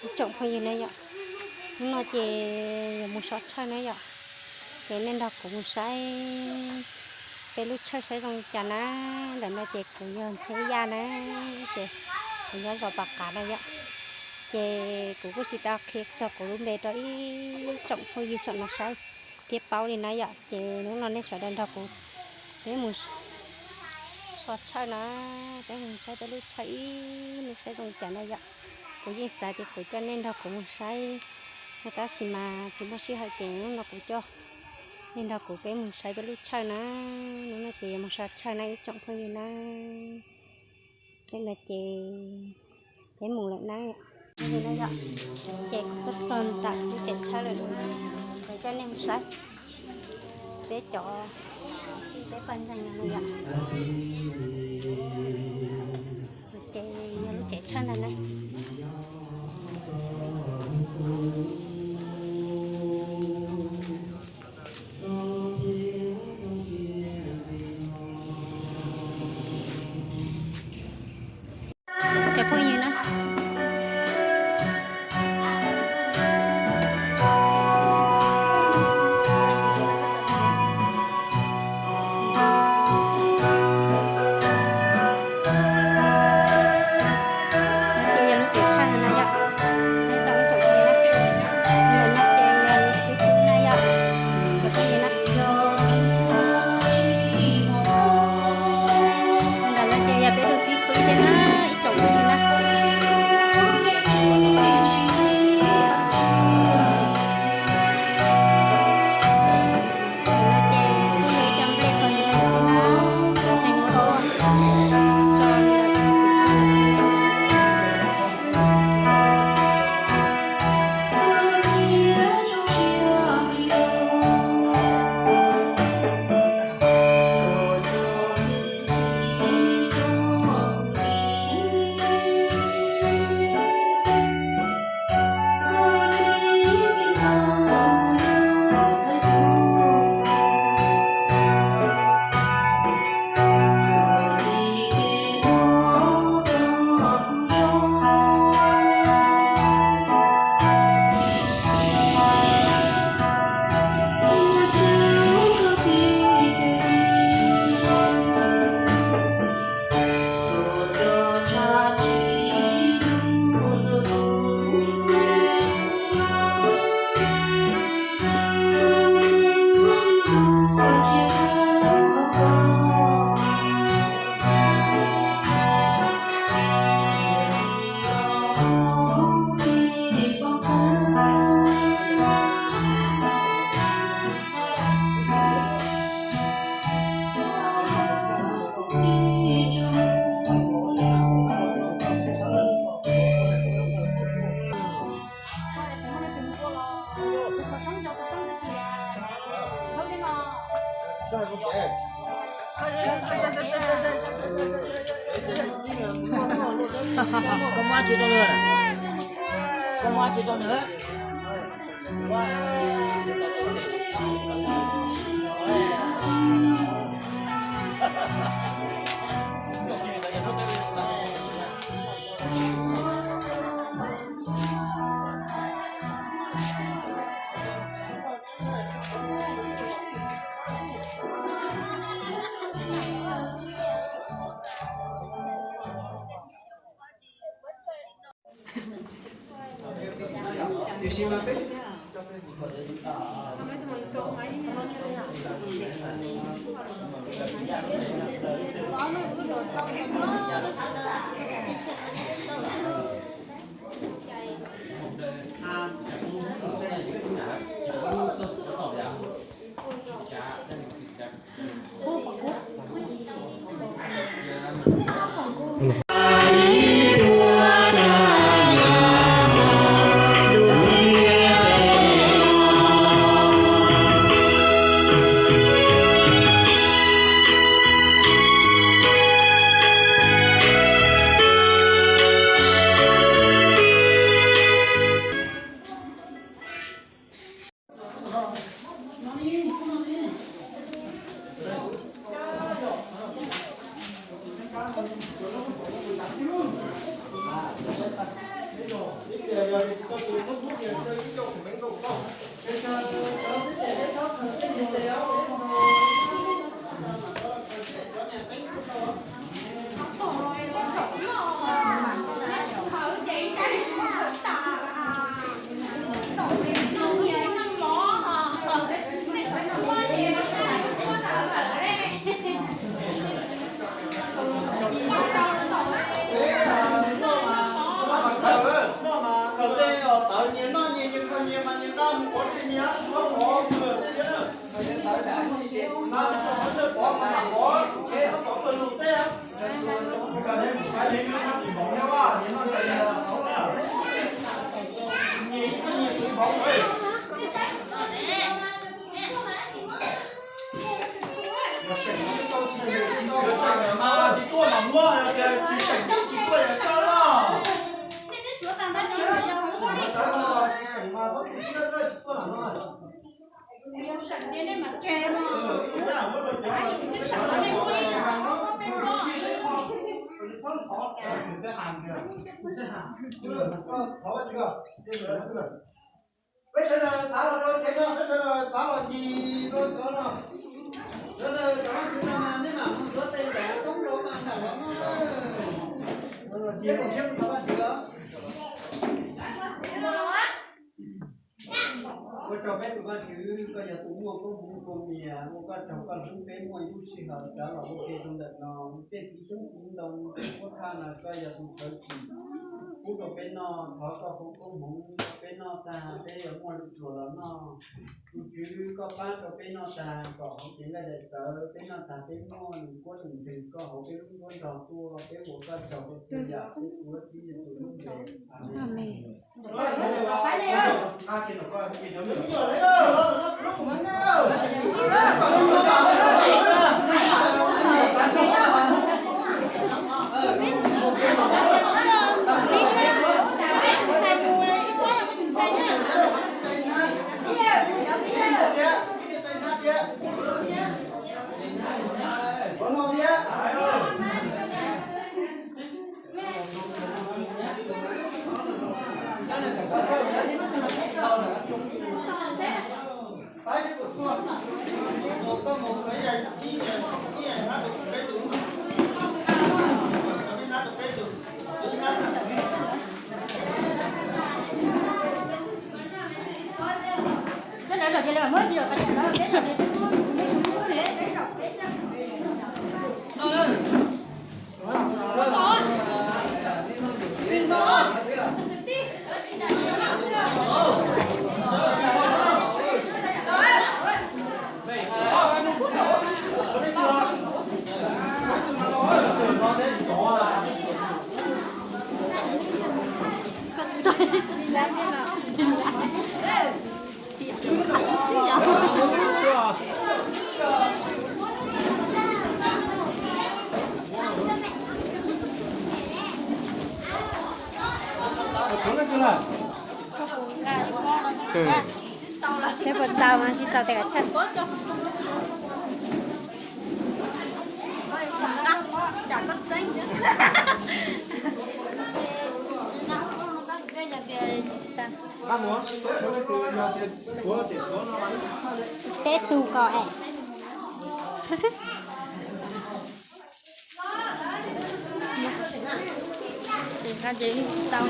Ib tsoom phooj ywg na yom, hnub no ces yuav mus so tshawj na yom, ces nej nrog kuv mus saib peb lub tshawj saib zoo li cas na. Ntawm no ces kuv yog Ntxhiab Yaj na, ces kuv nyob zos Pas Qav na yom. Ces kuv kuj tsis tau qhia txog kuv lub npe rau ib tsoom phooj ywg saum no saib thiab paub li na yom. Ces hnub no nej sawv daws nrog kuv, peb mus so tshawj na, peb mus saib peb lub tshawj ib hnub saib zoo li cas na yom. Kuv yeej xav tias kuv coj nej nrog kuv mus saib, no tab sis mas tsis muaj sij hawm ces hnub no kuv coj nej nrog kuv peb mus saib peb lub tshawj na. Hnub no ces yuav mus so tshawj na ib tsoom phooj ywg na. Tej no ces peb mus lawm na. Ces kuv tuaj txog ntawm lub tsev tshawj lawm na, kuv coj nej mus saib peb cov, peb pawg ntseeg no yom. Ces yog lub tsev tshawj ntag na. Cov phooj ywg na, no ces yog lub tsev tshawj ntawm no yom. Nyob zoo ib tsoom phooj ywg na, ntawm no ces yog niam xib fwb na yom, cov phooj ywg na. Ntawm no ces yog peb tus xib fwb thiab na ib tsoom phooj ywg na. Ntawm no ces kuj yog ib co nplej pawg ntseeg xwb na, pawg ntseeg muab tuaj tso ntawm tus tshawj no xwb na. Koj muab dab tsi rau nws? Koj muab dab tsi rau nws? Tsis tuaj mas muab, tsis seem tsis tuaj yog koj loj. Tsis seem mas txhob tu siab, tsis tuaj lam no. Peb sawv daws txav los rau kev no, peb sawv daws txav los ncig rau cov no. Sawv daws cov no mas nej mam mus tuav tes ntaus koob rau mas nram los no. Ces koom siab mus thov Vajtswv. Ua tsaug peb tus Vajtswv, koj yog tus muaj koob hmoov koob hmoov, ua koj tsaug koj hlub peb muaj ib lub sij hawm txav los ua ke rau ntawm no. Tej txiv xyoob txiv ntoo, tej huab thaj no koj yog tus thov txim pub rau peb noj, thov koj foom koob hmoov rau peb noj tag peb yuav muaj lus tsuas los noj. Tus Tswv, koj pab rau peb noj tag kom hauv cev nqaij daim tawv peb noj tag peb muaj lus quab lus ntseeg koj hauv peb lub nruab nrog tuaj. Peb ua koj tsaug ua txhua yam peb tuav Tswv Yexus lub npe. Amees. Seb puas txaus mas tsis txaus tes kom tshaj. Peb tug ko es. Ces nqa ces tau.